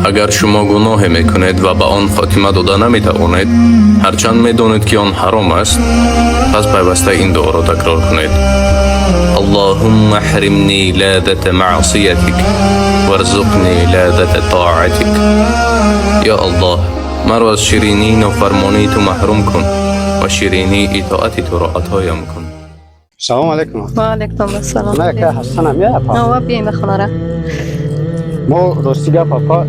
Агар шумо гуноҳе мекунед ва ба он хотима дода наметавонед, ҳарчанд медонед, ки он ҳаром аст, пас пайваста ин дуоро такрор кунед: Аллоҳумма ҳримни лаззата маъсиятик варзуқни лаззата тоатик. Ё Аллоҳ, маро аз ширинии нофармонии ту маҳрум кун ва ширинии итоати туро атоям кун. Салом алейкум. Ва алейкум ассалом. Ман яка ҳастанам я апа. Ова, бием ба хонара. Мо рости гап, апа,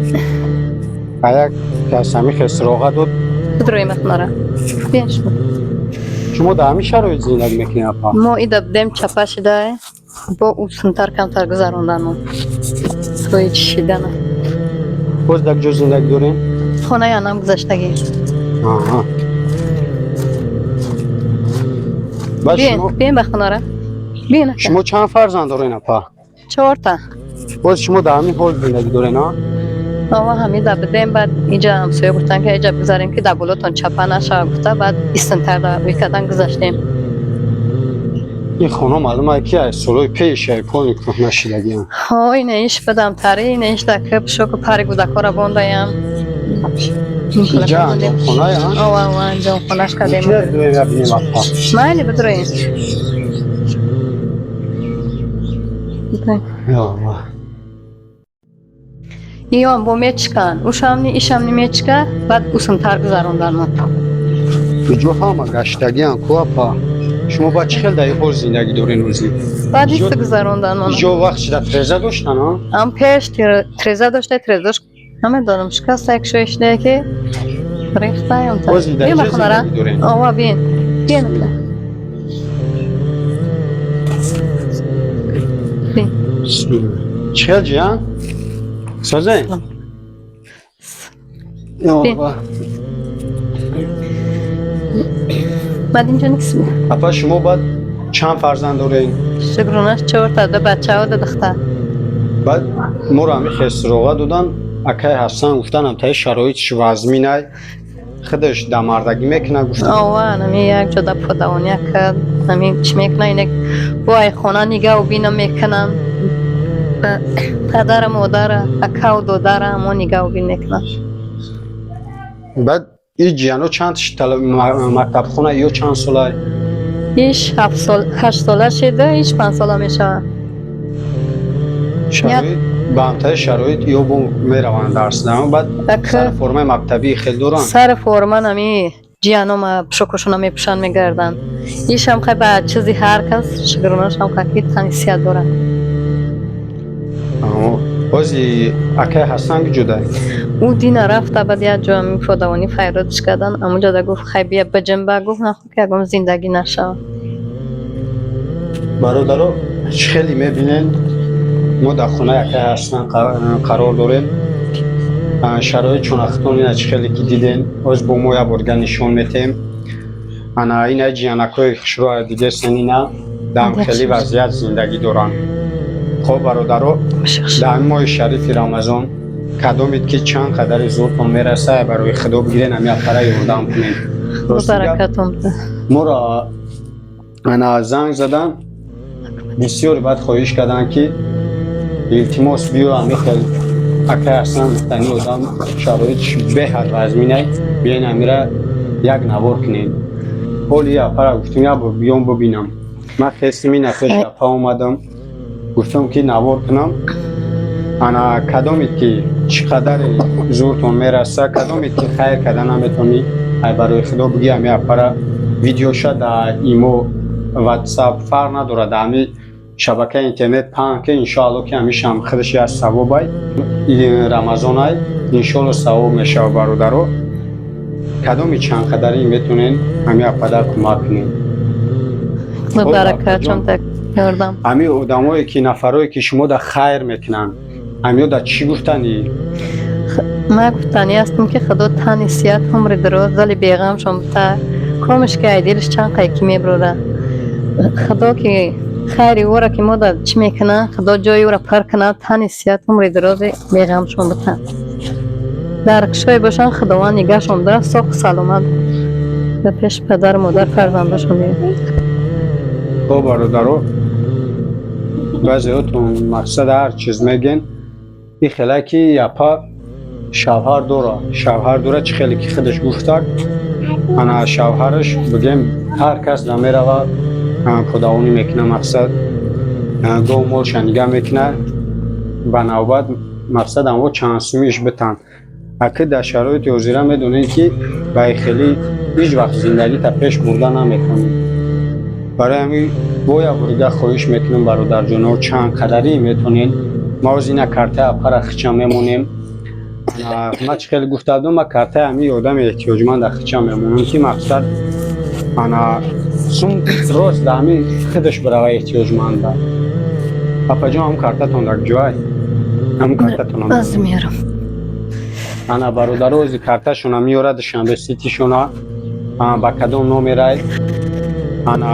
а як кас ҳамин хел суроға дод. Бидроем ба хонара. Биен шумо. Шумо дар ҳамин шароит зиндагӣ мекунед, апа? Мо ида будем, чапа шида, бо усунтар камтар гузарондану. Тои чишидана. Боз дар куҷо зиндагӣ дорем? Хонаи анам гузаштагӣ. Аҳа. Баъд Биен, шумо биен ба хонара. Биен ака. Шумо чанд фарзанд дорен, апа? Чорта. Боз шумо дар ҳамин ҳол зиндагӣ дорен, а? Ова, ҳамида будем, баъд иҷа ҳамсоя гуфтан, ки иҷа гузарем, ки дар болотон чапа нашава гуфта, баъд истинтар да рӯй кардан гузаштем. Ин хона маълум ки аз солҳои пеш ай полни кӯҳна шидагиам. Ҳо, ина иш бадам тари, ина иш да ки пушоку пари гудакора бондаям. Иҷа анҷомхонае, а? Ова, ова, анҷомхонаш кардем. Ки дуем, я бинем, апа? Майли, бидроем. Бидроем. Ё Аллоҳ. Иён бо мечикан, ушамни ишамни мечика, баъд усунтар гузарондан мо. Иҷо ҳама гаштагиам ку, апа. Шумо баъд чӣ хел дар ин ҳол зиндагӣ дорен рӯзӣ? Баъд иста гузарондан мо. Иҷо вақт шида треза доштан, а? Ам пеш треза дошта, трезаш намедонам шикаста, як шои шидае ки рехтаям та. Боз дар Биен ба иҷо хонара. зиндагӣ дорен? Ова, биен. Биен. Биен. Чӣ хел ҷиян? Созен? Ё Бин. Аллоҳ. Баъд инҷо никс. Апа, шумо баъд чанд фарзанд дорен? Шукронаш, чорта, ду бачао, ду духтар. Баъд моро ҳамин хел суроға додан, акай Ҳасан гуфтан, ҳамтаи шароитш вазминай, худаш дамардагӣ мекунад, гуфтан. Ова, нами як ҷода подавония кард, нами чӣ мекунад, инак бо ай хона нигаҳу бина мекунанд. Ба падара, модара, акаву додара ҳамо нигаҳу бин мекунанд. Баъд и ҷияно чанд мактабхона ё чанд солай? Иш ҳафт сол, ҳашт сола шида, иш 5 сола мешавад. Шароит ба ҳамтаи шароит ё бо мераванд дарс, баъд Ака. сари формаи мактабии хел доранд? Сари форма нами ҷиянома пӯшокошона мепӯшанд, мегарданд. Ишам хай ба чизи ҳар кас шукронашам хай ки тани сиҳат дорад. Бози акай Ҳасан куҷодай? Ӯ дина рафта, баъд як ҷо ами подавонӣ файродш кардан, амуҷода гуфт, хай бия биҷинба, гуфт, нахо ки ягон зиндагӣ нашава. Бародаро, чӣ хеле мебинен, мо дар хонаи акай Ҳасан қарор дорем. Шароит чунахтон ина чӣ хеле ки диден, оз бо мо як борга нишон метем. Ана ина ҷиянакҳои хушрӯ дидесен, ина дар хеле вазъият зиндагӣ доранд. Хоб, бародаро, дар ҳамин моҳи шарифи Рамазон кадомед ки чанд қадари зуртон мераса, барои Худо бигирен, ҳамин апара ёрдам кунем. Рости гап, Баракатон буда. Моро ана занг задан бисёре, баъд хоҳиш карданд, ки илтимос, биё, ҳамин хел акай Ҳасан гуфтани одам шароитш беҳад вазминай, биёен, ҳамира як навор кунем. Ҳоли апара гуфтем, як бор биём бибинам. Ман хестим, ина пеш апа омадам, гуфтам ки навор кунам. Ана кадомед ки чӣ қадаре зуртон мераса, кадомед ки хайр карда наметонӣ, ай барои Худо бигӣ, ҳами апара видеоша дар имо, Ватсап, фарқ надорад, дар ҳами шабакаи интернет паҳн ки, иншоалло ки ҳамишам худаш як савобай. Рамазонай, иншоалло савоб мешава. Бародаро, кадоми чанд қадари метонен, ҳами апада кӯмак кунем. Худо баракатон так ёрдам. Ҳами одамое ки, нафарое ки шумо да хайр мекунанд, ҳамиё да чӣ гуфтанӣ? Ман гуфтанӣ ҳастам, ки Худо тани сиҳат, умри дароз, дили беғамшон бута, комиш ки ай дилш чанд қай ки меброра. Худо ки хайри ӯра ки мо да чӣ мекунад, Худо ҷои ӯра пар кунад, тани сиҳат, умри дарози беғамшон бута. Дар кишваре бошанд, Худованд нигаҳшон дорад, соҳу саломат ба пеши падару модар, фарзандашон биёяд. Хоб, бародаро, баъзеҳотон мақсад ҳар чиз мегӯен, и хела ки япа. Шавҳар дора, шавҳар дора, чӣ хеле ки худаш гуфтак, ана шавҳараш, бигем, ҳар кас намерава, подавонӣ мекуна, мақсад, гов молша нигаҳ мекуна ба навбат, мақсад, амво чанд сумиш битан. Аки дар шароити ҳозира медонем, ки ба хеле ҳеҷ вақт зиндагита пеш бурда наметавонӣ. Барои ҳамин бо як борига хоҳиш мекунем, бародарҷоно, чанд қадарӣ метонед. Ма оз ина картаи апара хича мемонем. Ма чӣ хеле гуфта будам, ма картаи ҳамин одами эҳтиёҷманда хича мемонам, ки, мақсад, ана сум рост да ҳамин худаш бирава эҳтиёҷманда. Апаҷон, ҳам картатон дар ҷой, ҳамун картатон. Аз меорам. Ана, бародаро, ози карташона меорад, Душанбе Ситишона ба кадом номерай. Ана,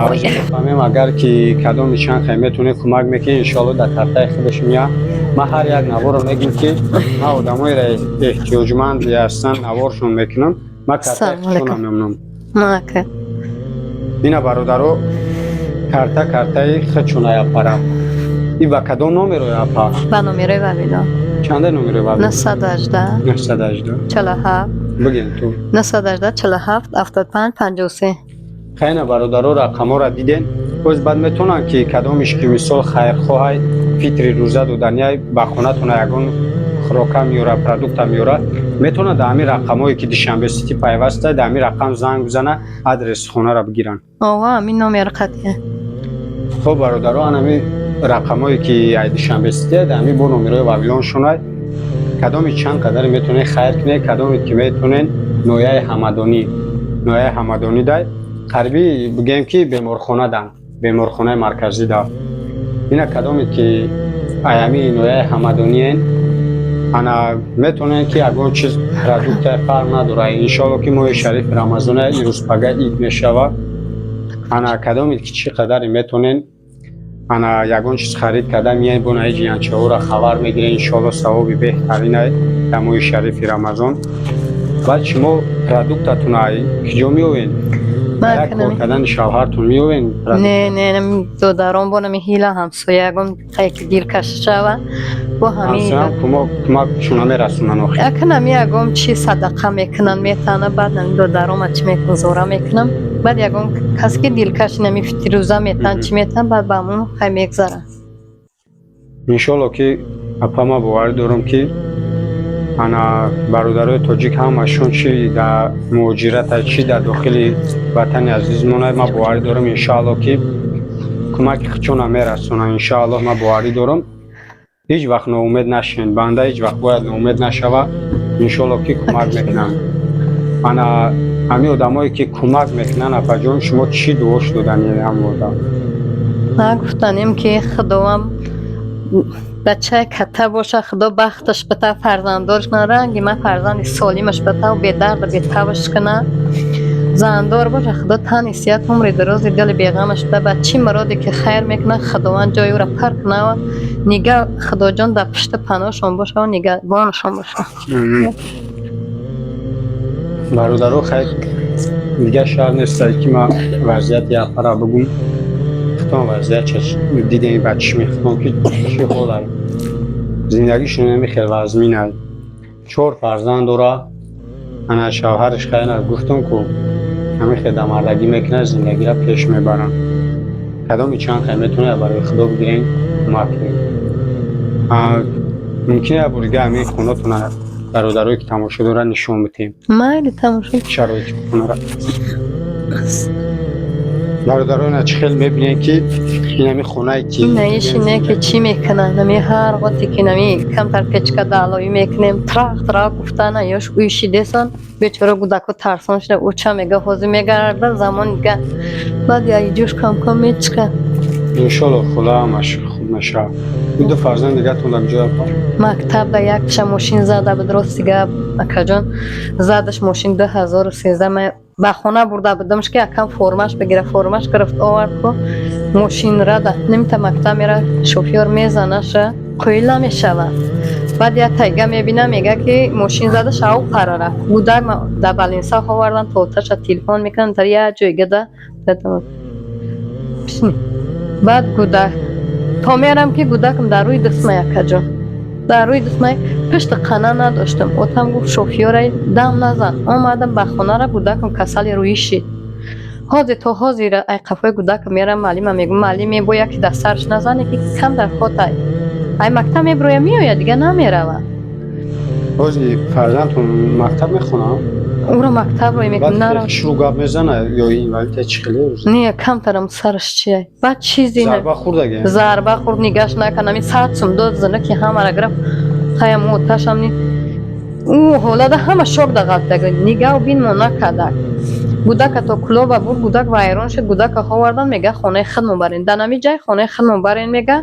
фаҳмем, агар ки кадоми чанд хай метавонед, кӯмак мекунед, иншоалло дар картаи худаш мея. Ман ҳар як наворо мегӯм, ки ман одамоеро эҳтиёҷманд ҳастан, наворшон мекунам, ман картаи Салом худшона алейкум. мемонам. Мака. Ина, бародаро, карта, картаи худшона япара. И ба кадом номеро, япа? Ба номерои Вавилон. Чанда номеро ба? 918. 918. 47. Бигем ту. 918 47 75 53. Хайна, бародаро, рақамҳоро диден. Боз баъд метавонанд, ки кадомиш ки, мисол, хайрхоҳай, фитри рӯза доданиай, ба хонатона ягон хӯрока меёра, продукта меёра, метавонад дар ҳамин рақамҳое, ки Душанбе Сити пайваста, дар ҳамин рақам занг бизана, адреси хонаро бигиранд. Ова, ҳамин номер қатъия. Хоб, бародаро, ан ҳамин рақамҳое, ки ай Душанбе Сити, дар ҳамин бо номерои Вавилон шунай. Кадоми чанд қадаре метавонед, хайр кунед, кадоме ки метавонед. Ноҳияи Ҳамадонӣ, ноҳияи Ҳамадонӣ дай қариби, бигӯем, ки беморхона дан, беморхонаи марказӣ да. Ина, кадоме ки аями ноҳияи Ҳамадониен, ана, метавонед, ки ягон чиз, продукта, фарқ надорад. Иншоалло, ки моҳи шарифи Рамазона, ирӯз пага ид мешавад. Ана, кадоме ки чӣ қадаре метавонед, ана, ягон чиз харид карда миёед, бо наи ҷиянчаҳоро хабар мегиред. Иншоалло, савоби беҳтаринай дар моҳи шарифи Рамазон. Баъд шумо продуктатона киҷо меовед? Як кор кардани шавҳартон меовед? Не, не, додарон бо нами ҳила, ҳамсоя, ягон қай ки дилкаш шава, бо ҳамин. Ҳамсоям кӯмакшона мерасонанд охир? Акн ами ягон чи садақа мекунанд, метана. Баъд нами додарома чӣ мекунам, зора мекунам. Баъд ягон касе ки дилкаш нами фитирӯза метан, чӣ метан, баъд ба ҳамон хай мегзаранд. Иншоалло, ки, апа, ман боварӣ дорам, ки, ана, бародарои тоҷик ҳамашон, чи дар муҳоҷирата, чи дар дохили ватани азизмона, ман боварӣ дорам, иншоалло, ки кӯмаки худшона мерасонанд. Иншоаллоҳ, ман боварӣ дорам. Ҳеҷ вақт ноумед нашавед, банда ҳеҷ вақт бояд ноумед нашава. Иншоалло, ки кӯмак мекунанд. Ана, ҳамин одамое, ки кӯмак мекунанд, апаҷон, шумо чӣ дуош додани ҳам одам? Ман гуфтанем, ки Худованд бачаи катта боша, Худо бахташ бита, фарзанддорш кунад, ранги ман фарзанди солимаш бита, бедарду бетавш кунад, зандор боша, Худо тани сиҳат, умри дарози, дили беғамаш бита. Ба чӣ муроде ки хайр мекунад, Худованд ҷои ӯра пар кунад. Нигаҳ, Худоҷон дар пушти паноҳшон боша ва нигаҳбонашон боша. Бародаро, хайр, дигар шаҳр нестае, ки ман вазъияти апара бугум. Худтон вазъият дидем ба чишми худтон, ки чӣ ҳолай зиндагишон намихел вазминай. Чор фарзанд дора. Ана, шавҳараш, хайна, гуфтам ку, ҳамин хел дамардагӣ мекунад, зиндагиро пеш мебаранд. Кадоми чанд хай метавонед, барои Худо бигирен, кӯмак кунед. Мумкин як бор дига ҳамин хонатона бародарое, ки тамошо доранд, нишон бидиҳем? Майли, тамошо. Шароити хонара, бародарона, чӣ хел мебинед, ки ин ҳамин хонае ки Наишине ки чӣ мекунанд, нами ҳар вақте ки нами камтар печка даълоӣ мекунем, трах трах гуфтана ёш уйшидесон, бечора гудако тарсон шуда, уча мега, ҳозир мегарда замон дига, баъд яиҷош камкам мечика. Иншолло, Худо ҳамаш хуб мешавад. Ин ду фарзанд дигатон дар ҷоя, апа? Мактаб да якша мошин зада буд. Рости гап, акаҷон, задаш мошин 2013. Ма ба хона бурда будамш, ки акам формаш бигира. Формаш гирифт, овард ку, мошин рада немита, мактаб мера, шофёр мезанаша, қоил намешавад. Баъд як тайга мебина, мега, ки мошин зада, шав пара рафт. Гудак да балинса овардан, тоташа телефон мекунанд, дар як ҷойга да баъд гудак то мерам, ки гудакам дар рӯи дастма, якаҷон. Дар рӯи дастмай пишти қана надоштам. Отам гуфт, шофёрай дам назан. Омадам ба хонара, гудакам касали рӯӣ шид. Ҳозир то ҳозир ай қафои гудакам мерам, маълима мегӯм, маълиме бо яке дар сарш назане, ки кам дар хотай. Ай мактаб меброя, меояд, дига намерава. Ҳозир фарзандтон мактаб мехонад? Ӯро мактаб рӯй мекунам, нара. Шурӯъ гап мезана ё инвалид чӣ хеле? Не, камтарам сараш чия. Баъд чизе Зарба хӯрдаге? Зарба хӯрд, нигаш накардам. Ин 100 сум дод, зана ки ҳамара гирифт. Хаям оташам ни. Ӯ ҳолада ҳама шок да ғалтага. Нигав бин мо накардак. Гудака то Кулоба бурд, гудак вайрон шуд, гудака ховардан, мега, хонаи худмон барен. Дар нами ҷай хонаи худмон барен, мега.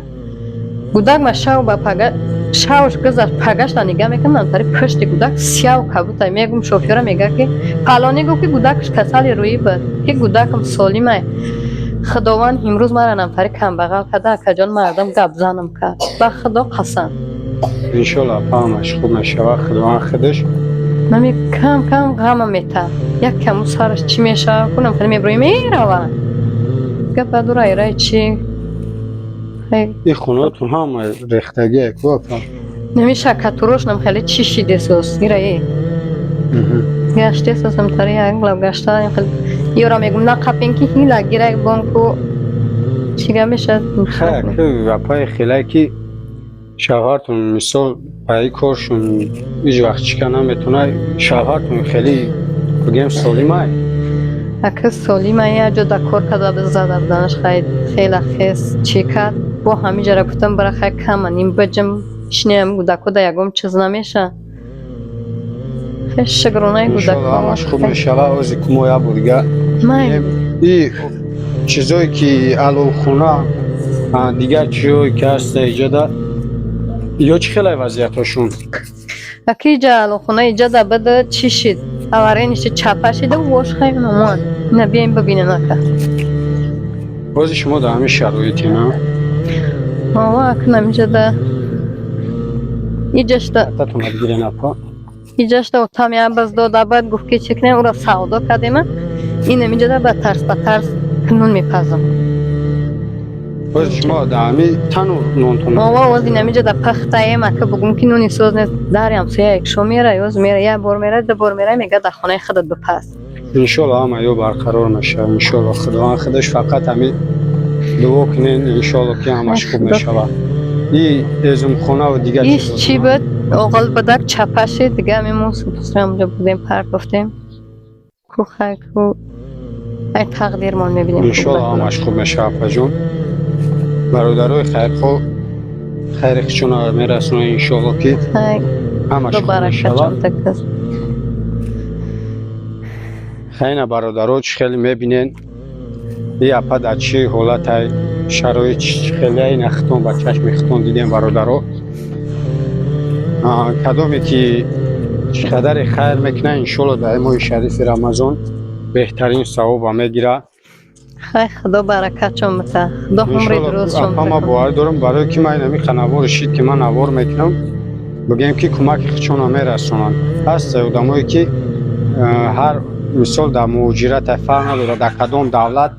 Гудак ма шав ба пага шавш гузашт, пагашта нига мекунам, тари пушти гудак сияв кабутай. Мегум шофёра, мега, ки палонӣ гуфт, ки гудакаш касали рӯӣ буд, ки гудакам солимай. Худованд имрӯз мара намтари камбағал карда, акаҷон, мардам гапзанам кард. Ба Худо қасам. Иншолло, ҳамаш хуб мешавад, Худованд худаш. Нами кам кам ғама метад. Як каму сараш чӣ мешавад, кунам хеле меброи мерава. Гап баъду рай рай чӣ? Хай. Ин хонатон ҳама рехтагие ку, апа? Нами шакатурош нам хеле чӣ шидесос. Ира е. Гаштесосам тари як лав гашта хеле. Ёра мегум нақапен, ки ҳила гирак бонку чӣ гап мешавад? Хай, ку апаи, хеле ки шавҳартон мисол ба ин коршон ҳеҷ вақт чика наметавонад, шавҳартон хеле бигем солимай? Ака, солима, як ҷо да кор карда зада буданаш, хай, хела хес чӣ кард, бо ҳамин ҷара гуфтам, бара, хай, кама ним биҷим шинем, гудако да ягон чиз намеша. Хай, шукронаи Иншолло, гудако. ҳамаш хуб мешавад. Ози ку мо як бор дига Май. И чизое ки аловхона, дигар чизое ки ҳаста иҷода, ё чӣ хелай вазъиятҳошон? Аки, иҷа аловхона иҷа да бада чӣ шид, аварениши чапа шида, вош, хай, номон ина биёем бибинем, ака. Бози шумо дар ҳамин шароите, на? Ова, акнам иҷа да иҷашта. Татона бигирен, апа. Иҷашта отам як баз дода, баъд гуфт, ки чӣ кунем, ӯро савдо кардема. Инам иҷада ба тарс нун мепазам. Бози шумо дар ҳамин танур нонтон? Ова, оз инам иҷада пахтаем, ака, бугум ки нуни соз нест, дари ҳамсоя якшо мера, ёз мера, як бор мера, ду бор мера, мега, дар хонаи худат бипаз. Иншолло, ҳама ё барқарор мешавад, иншолло, Худованд худаш. Фақат ҳамин дуо кунен, иншолло, ки ҳамаш хуб мешавад. И ҳезумхонаву дигар Иш чӣ буд, оғол будак чапа шид, дига ҳамин мо ҳамҷо будем, партофтем ку, хай, ку, ай тақдирмон мебинем. Иншолло, ҳамаш хуб мешавад, апаҷон. Бародарои хайрхоҳ хайри худшона мерасонанд, иншолло, ки Хай. ҳамаш Худо хуб баракат мешавад. Такас. Хайна, бародаро, чӣ хеле мебинен, и апа дар чӣ ҳолатай, шароит чӣ хеле, ина хитон ба чашми хитон дидем, бародаро. Кадоме ки чӣ қадаре хайр мекунад, иншолло, дар моҳи шарифи Рамазон беҳтарин савоба мегирад. Хай, Худо баракатшон бита, Худо умри дурустшон. Апа, ман боварӣ дорам, барое ки ман инами навори шид, ки ман навор мекунам, бигӯем, ки кӯмаки худшонро мерасонанд. Ҳаста одамое ки ҳар мисол дар муҳоҷиратай, фарқ надорад дар кадом давлат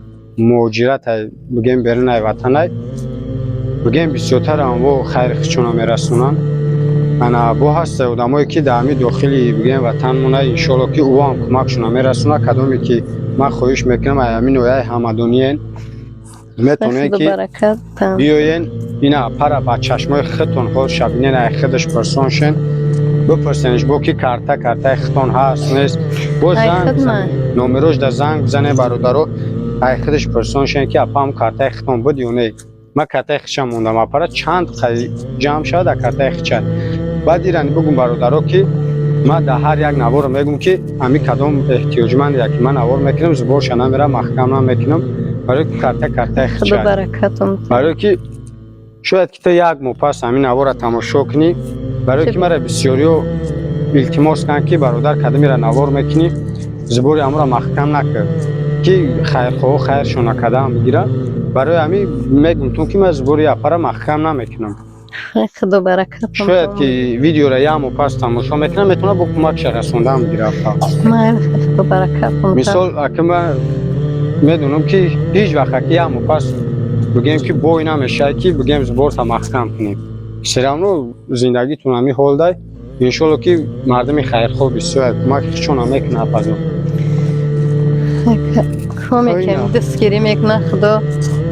муҳоҷиратай, бигӯем, берунай ватанай, бигӯем, бисёртар анво хайри худшонро мерасонанд. Ана бо ҳаста одамое ки дар ҳамин дохили, бигӯем, ватанмона, иншолло, ки ӯ ҳам кӯмакшонро мерасонад. Кадоме ки ман хоҳиш мекунам, ай ҳамин ноҳияи Ҳамадониен, метавонед Худо ки баракат та. биёен, ина апара ба чашмои худтон ҳол шабинен, ай худаш пурсон шен, бипурсенш бо ки картаи худтон ҳаст, нест, боз Ай занг худма. бизанед, номерош да занг бизанед, бародаро, ай худаш пурсон шен, ки апаам, картаи худтон буд ё не? Ман картаи худшам мондам, апара чанд қай ҷамъ шавад дар картаи худша. Баъд ирани бигум, бародаро, ки ман дар ҳар як наворо мегум, ки ҳамин кадом эҳтиёҷманде ки ман навор мекунам, зуборша намерам, маҳкам намекунам, барое ки картаи Худо худша, баракатон. барое ки шояд ки ту як моҳ пас ҳамин наворро тамошо кунӣ, барое ки мара бисёриҳо илтимос кунанд, ки бародар, кадомеро навор мекунӣ, зубори ҳамонро маҳкам накард, ки хайрхоҳо хайршон накардаам бигиранд. Барои ҳамин мегум тун, ки ман зубори апара маҳкам намекунам. Хай, Худо баракатон. Шояд ки видеоро як моҳ пас тамошо мекунам, метавонад бо кӯмакша расондаам бигирад. Майли, Худо баракатон. Мисол, ака, ман медонам, ки ҳеҷ вақт, аки, як моҳ пас бигӯем, ки бой намешавад, ки бигӯем, зуборта маҳкам кунем. Все равно зиндагитон ҳами ҳол дай. Иншолло, ки мардуми хайрхоҳ бисёр кӯмаки худшона мекунад, апаҷон. Коме ки дастгирӣ мекунад, Худо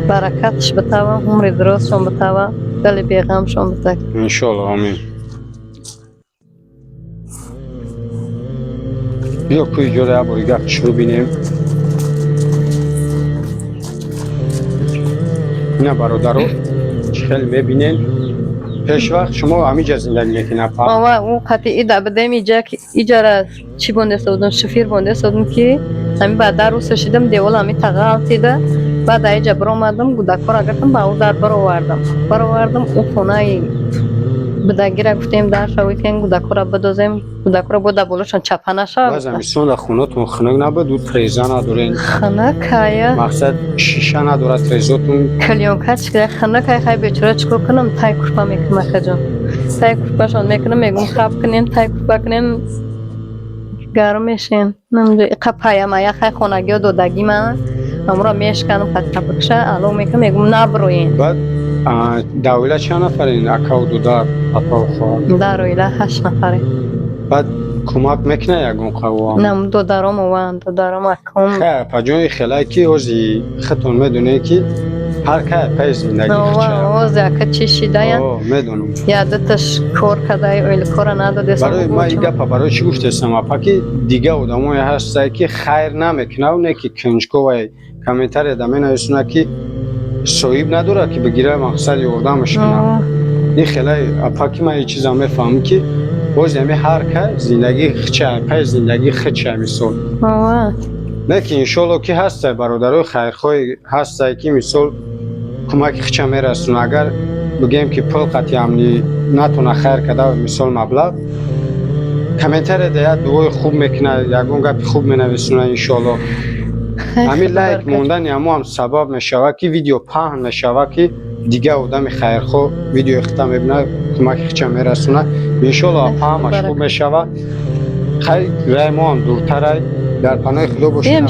баракатш битава, умри дуростшон битава, дили беғамшон бита. Иншолло, омин. Биё, кӯи ҷода як бори гап шурӯъ бинем. Ина, бародаро, чӣ хеле мебинен, пешвақт шумо ҳамиҷа зиндагӣ мекунед, апа? Ова, ӯ қати ида бидем, иҷа иҷара чӣ бондаста будум, шофир бондаста будум, ки ҳами баъд дар руса шидам, девол ҳами тағалтида. Баъд аиҷа биромадам, гудакҳоро гирифтам, ба ӯ дар баровардам. Ӯ хонаи бидагира гуфтем, дар шавед, кен гудакҳоро бидозем, гудакҳоро бо дар болошон чапа нашавад. Баъз замистон дар хонатон хунук набуд? Ӯ треза надорен? Хунукая. Мақсад, шиша надорад трезотун? Клёнка чикра хунукай. Хай, бечора, чикор кунам? Тай курпа мекунам, акаҷон, тай курпашон мекунам. Мегум, хаб кунем, тай курпа кунем, гарм мешем. Иқа паямая, хай, хонагиё додагӣ ман амро мешканам, қапакша ало мекунам, мегум, наброен. Баъд дар оила чанд нафарен, акаву дудар, апаву хоҳар? Дар оила ҳашт нафаре. Баъд кӯмак мекунад ягон қавом? Нам додаром ованд, додаром, аком. Хай, апаҷони, хелай ки ози худтон медонед, ки ҳар кай апаи зиндагӣ. Ози ака чӣ шидая. Медонам. Я дуташ кор кадай, оилакора надодес. Барои ма и гапа барои чӣ гуфтестам, апа, ки дига одамое ҳастае, ки хайр намекунав, не ки кунҷковай, комментария да менависонад, ки соҳиб надорад, ки бигира, мақсад, ёрдамаш кунад. Ин хелай, апа, ки ман ин чиза мефаҳмам, ки боз ами ҳар кай зиндагии хича, пай зиндагии хича, мисол. Не ки иншолло, ки ҳастай бародарои хайрхоҳи ҳастай, ки мисол кӯмаки хича мерасонад. Агар бигӯем, ки пул қатъи амнӣ натона хайр карда, мисол, маблағ, комментария да як дуои хуб мекунад, ягон гапи хуб менависонад, иншолло. Ҳамин лайк мондани ҳамо ҳам сабаб мешавад, ки видео паҳн мешавад, ки дигар одами хайрхоҳ видеои хита мебинад, кӯмаки хича мерасонад. Иншолло, апа, ҳамаш хуб мешавад. Хай, рай мо ҳам дуртарай. Дар паноҳи Худо бошед.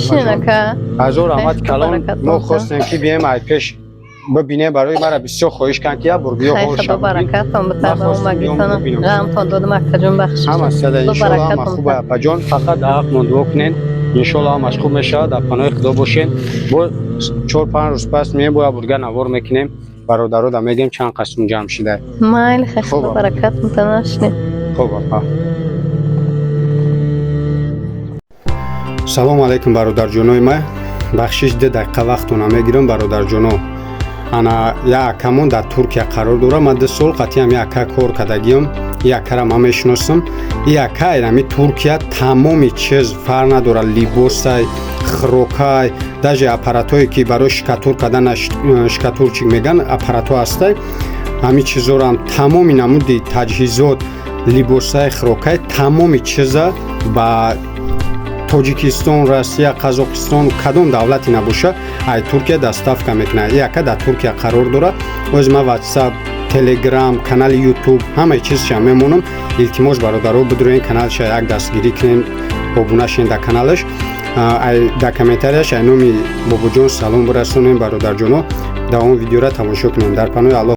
Ҳазор раҳмати калон. Мо хостем, ки бием, ай пеш бибинем. Барои мара бисёр хоҳиш карданд, ки як бор биё. Ҳама сада, иншолло, ҳама хуб, апаҷон. Фақат дар ҳақмон дуо кунед. Иншолло, ҳамаш хуб мешавад. Дар паноҳи Худо бошед. Бо 4-5 рӯз пас меем, бо як бурга навор мекунем, бародаро да мегем, чанд қасм ҷамъ шида. Майли, худо баракат мутанашне. Хуб, апа. Салому алайкум, бародарҷонои ман. Бахшиш, 2 дақиқа вақтона мегирам, бародарҷоно. Ана, як акамон дар Туркия қарор дорам. Ман 2 сол қатъиам як ака кор кардагиам, и акара ман мешиносам. И ака ами Туркия тамоми чиз, фарқ надорад, либосай, хӯрокай, даже аппаратҳое, ки барои штукатур кардан, штукатурчик меган, аппаратҳо ҳастай, ҳамин чизорам, тамоми намуди таҷҳизот, либосай, хӯрокай, тамоми чиза ба Тоҷикистон, Россия, Қазоқистон, кадом давлате набоша, ай Туркия доставка мекунад. И ака дар Туркия қарор дорад. Оз ман Ватсап, Телеграм, канали Ютуб, ҳамаи чизша мемонам. Илтимос, бародаро, бидуроен, каналша як дастгирӣ кунем, обуна шен дар каналаш, дар комментарияш ай номи Бобоҷон салом бирасонем. Бародарҷоно, давоми видеора тамошо кунем. Дар паноҳи Аллоҳ.